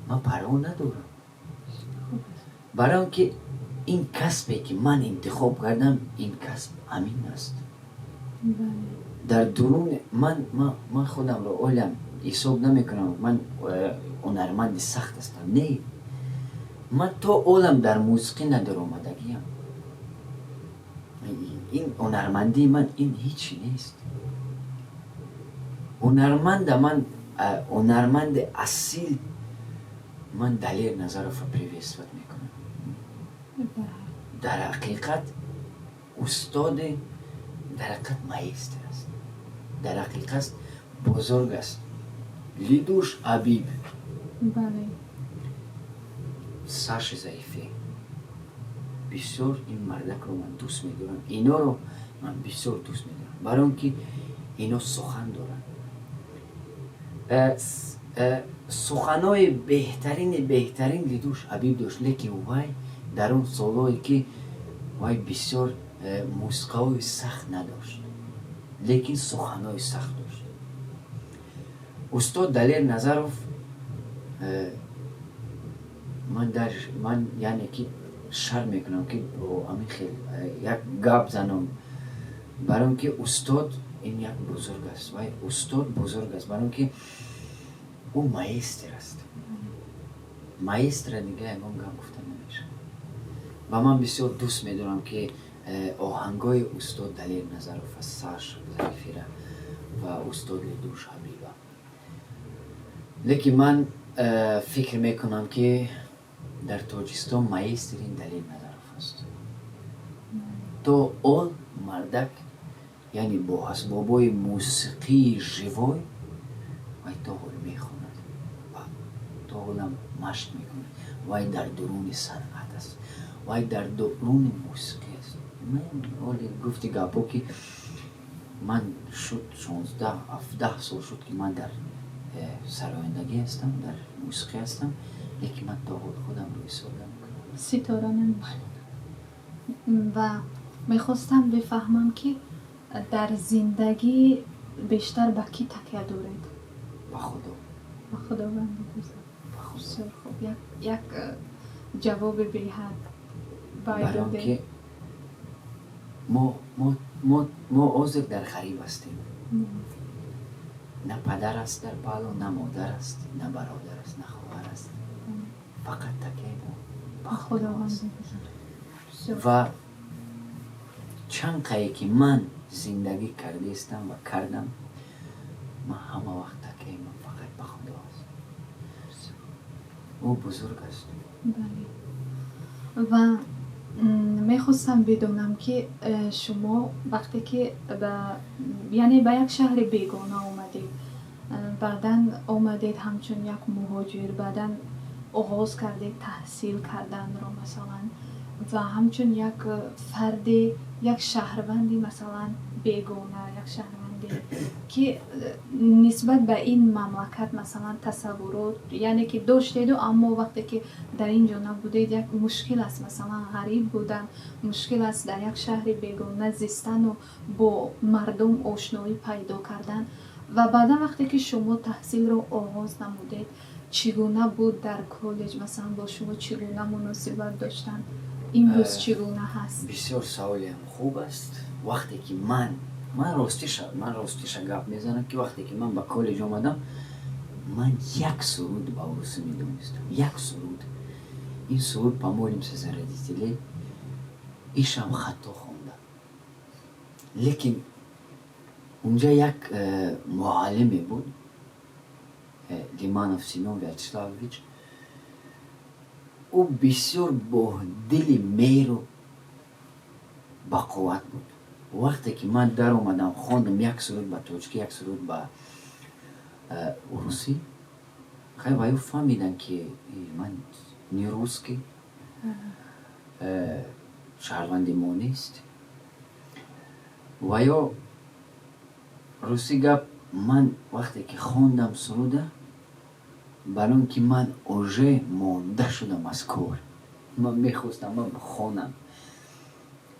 ман парво надорам. Барои он ки ин касбе, ки ман интихоб кардам, ин касб ҳамин аст. Дар дуруни ман худамро олам ҳисоб намекунам, ман ҳунарманди сахт ҳастам. Не, ман то олам дар мусиқӣ надаромадагиам. Ин ҳунармандии ман ин ҳичи нест. Ҳунарманда ман, ҳунарманди асил ман Далер Назаровро приветствовать мекунам. Дар ҳақиқат устоди, дар ҳақиқат маэстро аст, дар ҳақиқат бузург аст Лидуш Абиб, Саши Заифӣ. Бисёр ин мардакро ман дӯст медорам, иноро ман бисёр дӯст медорам, барои он ки ино сухан доранд. Суханои беҳтарини беҳтарин Лидуш Абиб дошт, лекин вай дар он солҳое, ки вай бисёр мусиқаҳои сахт надошт, лекин суханҳои сахт дошт. Устод Далер Назаров, ман дар ман яъне ки шарм мекунам, ки бо ҳамин хел як гап занам, барои он ки устод ин як бузург аст. Вай устод бузург аст, барои он ки ӯ маэстро аст. Маэстро дига ягон гап гуфта намешавад. Ва ман бисёр дӯст медорам, ки оҳангҳои устод Далер Назаров ва Саш Зарифира ва устод Лидуш Ҳабиба. Лекин ман фикр мекунам, ки дар Тоҷикистон маэстри ин Далер Назаров аст. То он мардак, яъне бо асбобҳои мусиқии живой вай то ҳол мехонад ва то ҳолам машқ мекунад. Вай дар дуруни санъат аст, вай дар дуруни мусиқӣ аст. Оли гуфти гапҳо, ки ман шуд 16, 17 сол шуд, ки ман дар сарояндагӣ ҳастам, дар мусиқӣ ҳастам, лекин ман то ҳол худамро ҳисоб намекунам. Ситора намешавад. Ва мехостам бифаҳмам, ки дар зиндагӣ бештар ба кӣ такя доред? Ба Худо. Ба Худованди бузург. Ба Худо. Бисёр хуб, як ҷавоби беҳад Барои он додед. ки мо ҳозир дар ғариб ҳастем. На падар аст дар паҳлӯ, на модар аст, на бародар аст, на хоҳар аст. Фақат такяи мо ба Ба Худо аст. Худованди бузург. Бисёр. Ва чанд қае ки ман зиндагӣ кардаистам ва кардам, ман ҳама вақт такяи ман фақат ба Худо аст. Ӯ бузург аст. Бале, ва мехостам бидонам, ки шумо вақте ки ба, яъне ба як шаҳри бегона омадед, баъдан омадед ҳамчун як муҳоҷир, баъдан оғоз кардед таҳсил карданро, масалан, ва ҳамчун як фарди, як шаҳрванди, масалан, бегона, як шаҳрванде, ки нисбат ба ин мамлакат, масалан, тасаввурот, яъне ки доштеду, аммо вақте ки дар ин ҷо набудед, як мушкил аст, масалан, ғариб будан мушкил аст, дар як шаҳри бегона зистану бо мардум ошноӣ пайдо кардан. Ва баъдан вақте ки шумо таҳсилро оғоз намудед, чӣ гуна буд дар коллеҷ? Масалан, бо шумо чӣ гуна муносибат доштанд? Имрӯз чӣ гуна ҳаст? Бисёр саволиам хуб аст. Вақте ки ман ростиша гап мезанам, ки вақте ки ман ба коллеҷ омадам, ман як суруд ба урусӣ медонистам, як суруд. Ин суруд «Помолимся за родителей», ишам хато хонда. Лекин унҷа як муаллиме буд, Лиманов Семён Вячеславович. Ӯ бисёр бо дили меҳру бақувват буд. Вақте ки ман даромадам, хондам як суруд ба тоҷикӣ, як суруд ба урусӣ. Хай, ва ё фаҳмиданд, ки ман не русский, шаҳрванди мо нест. Ва ё ростӣ гап, ман вақте ки хондам суруда, барои он ки ман уже монда шудам аз кор, ман мехостам ман хонам,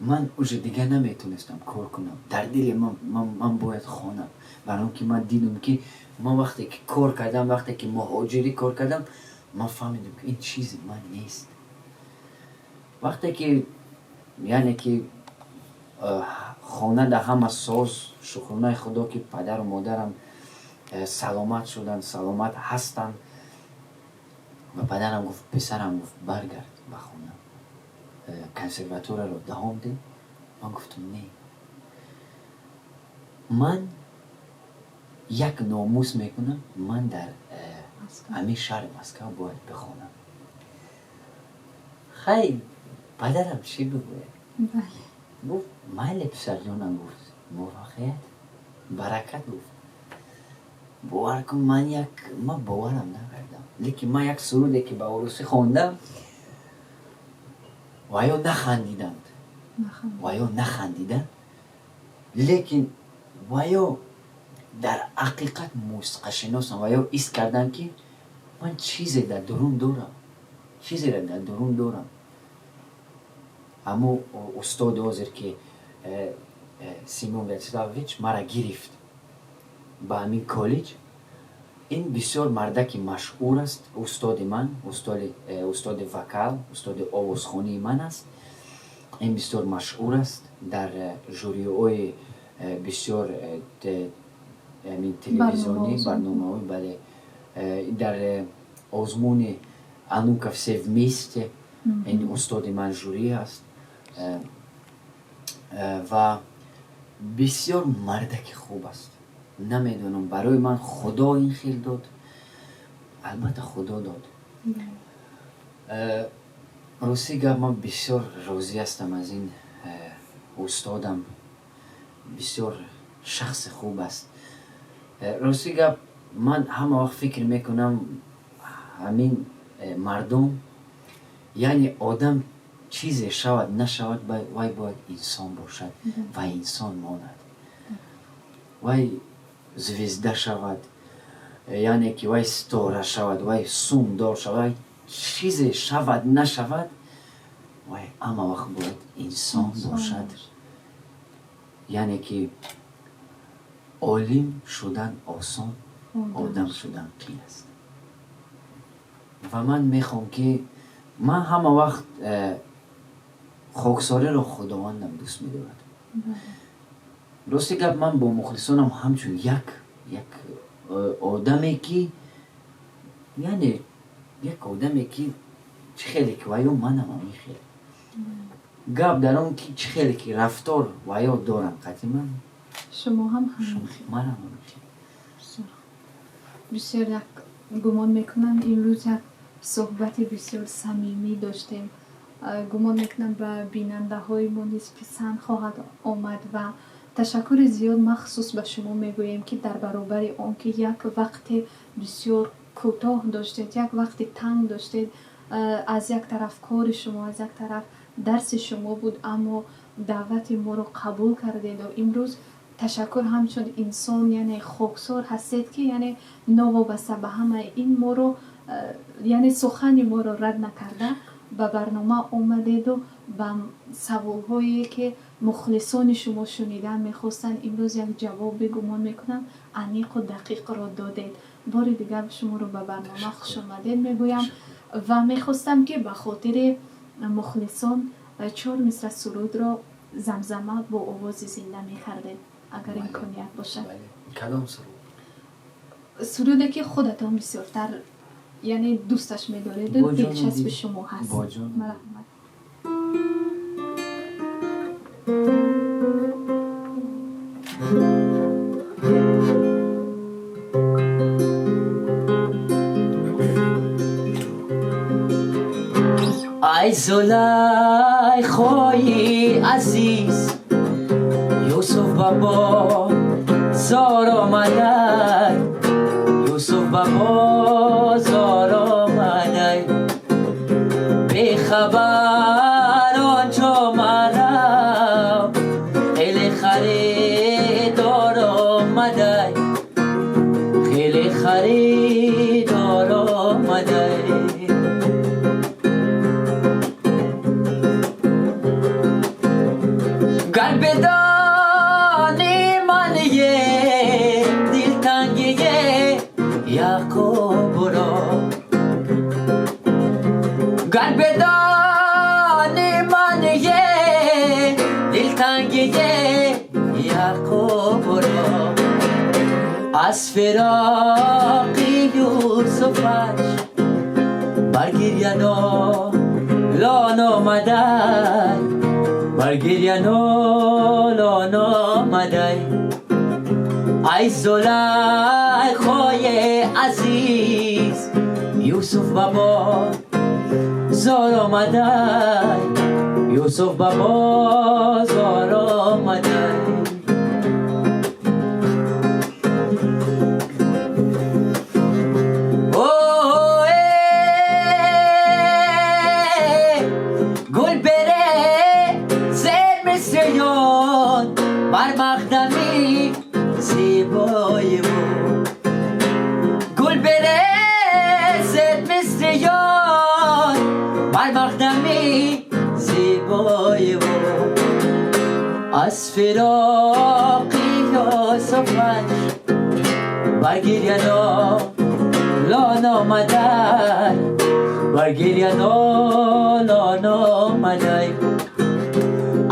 ман уже дигар наметонистам кор кунам. Дар дили ман бояд хонам, барои он ки ман дидам, ки ман вақте ки кор кардам, вақте ки муҳоҷирӣ кор кардам, ман фаҳмидам, ки ин чизи ман нест. Вақте ки, яъне ки хона да ҳама соз, шукронаи Худо, ки падару модарам саломат шуданд, саломат ҳастанд. Ва падарам гуфт: «Писарам», гуфт, «баргард ба хона, консерваторияро давом деҳ». Ман гуфтам: «Не, ман як номус мекунам, ман дар ҳамин шаҳри Москав бояд бихонам». Хай, падарам чӣ бигӯяд? Гуфт: «Майли, писарҷонам», гуфт, «муваффақият, баракат», гуфт. Бовар кун, ман як ман боварам накардам, лекин ман як суруде ки ба урусӣ хондам, ва ё нахандиданд, ва ё нахандиданд, лекин ва ё дар ҳақиқат мусиқашиносам, ва ё ҳис кардам, ки ман чизе дар дурун дорам, чизеро дар дурун дорам. Аммо устоди ҳозир ки Симон Вячеславович мара гирифт ба ҳамин коллеҷ, ин бисёр мардаки машҳур аст, устоди ман, устоди вокал, устоди овозхонии ман аст. Ин бисёр машҳур аст дар жюриҳои бисёр телевизионӣ барномаҳои, бале, дар озмуни «А ну-ка все вместе» ин устоди ман жюри аст ва бисёр мардаки хуб аст. Намедонам, барои ман Худо ин хел дод, албатта, Худо дод. Рости гап, ман бисёр розӣ ҳастам аз ин устодам, бисёр шахси хуб аст. Рости гап, ман ҳама вақт фикр мекунам, ҳамин мардум, яъне одам чизе шавад, нашавад, вай бояд инсон бошад ва инсон монад. Вай звезда шавад, яъне ки вай ситора шавад, вай сумдор шавад, вай чизе шавад, нашавад, вай ҳама вақт бояд инсон бошад. Яъне ки олим шудан осон, одам шудан қин аст. Ва ман мехоҳам, ки ман ҳама вақт хоксориро Худовандам дӯст медорад. Рости гап, ман бо мухлисонам ҳамчун як одаме ки, яъне як одаме ки чӣ хеле ки ваё, манам ҳамин хел. Гап дар он ки чӣ хеле ки рафтор ваё дорам қати ман, шумо ҳам ҳамин хел. Манам ҳамин хел. Бисёр як гумон мекунам, имрӯз як суҳбати бисёр самимӣ доштем. Гумон мекунам, ба бинандаҳои мо низ писанд хоҳад омад ва ташаккури зиёд махсус ба шумо мегӯем, ки дар баробари он ки як вақти бисёр кӯтоҳ доштед, як вақти танг доштед, аз як тараф кори шумо, аз як тараф дарси шумо буд, аммо даъвати моро қабул кардеду имрӯз ташаккур. Ҳамчун инсон, яъне хоксор ҳастед, ки яъне новобаста ба ҳамаи ин моро, яъне сухани моро рад накарда, ба барнома омадеду ба саволҳое ки мухлисони шумо шунидан мехостанд, имрӯз як ҷавоби, гумон мекунам, аниқу дақиқро додед. Бори дигар шуморо ба барнома хушомадед мегӯям ва мехостам, ки ба хотири мухлисон чор мисра сурудро замзама бо овози зинда мекардед, агар имконият бошад. Кадом суруд? Суруде ки худатон бисёртар, яъне дӯсташ медореду дилчаспи шумо ҳаст. Марҳамат. Ай Зулайхои азиз, Юсуф ба бозор омадай, Юсуф ба бозор омадай, бехабар онҷо марав, хеле харидор омадай, хеле харидор омадай. Гар бедони ман дилтангие Яқубро, гар бедони Аз фироқи Юсуфаш бар гиря нолон омадай, бар гиря нолон омадай. Ай Зулайхои азиз, Юсуф ба бозор омадай, Юсуф ба бозор омадай. Гул бере зер мисриён бар мақдами зебои ӯ, гул бере зер мисриён бар мақдами зебои ӯ. Аз фироқи Юсуфаш бар гиря нолон омадай, бар гиря нолон омадай.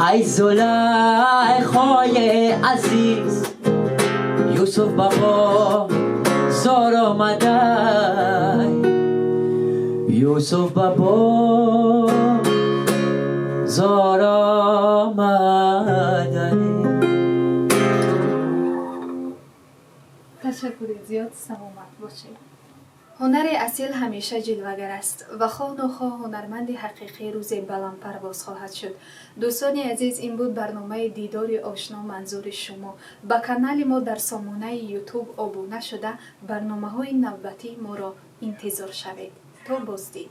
Ай Зулайхои азиз, Юсуф ба бозор омадай, Юсуф ба бозор омадай. Ташаккури зиёд, саломат бошед. Ҳунари асил ҳамеша ҷилвагар аст ва хоҳ нохоҳ ҳунарманди ҳақиқӣ рӯзе баландпарвоз хоҳад шуд. Дӯстони азиз, ин буд барномаи «Дидори ошно» манзури шумо. Ба канали мо дар сомонаи Ютуб обуна шуда, барномаҳои навбатии моро интизор шавед. То боздид.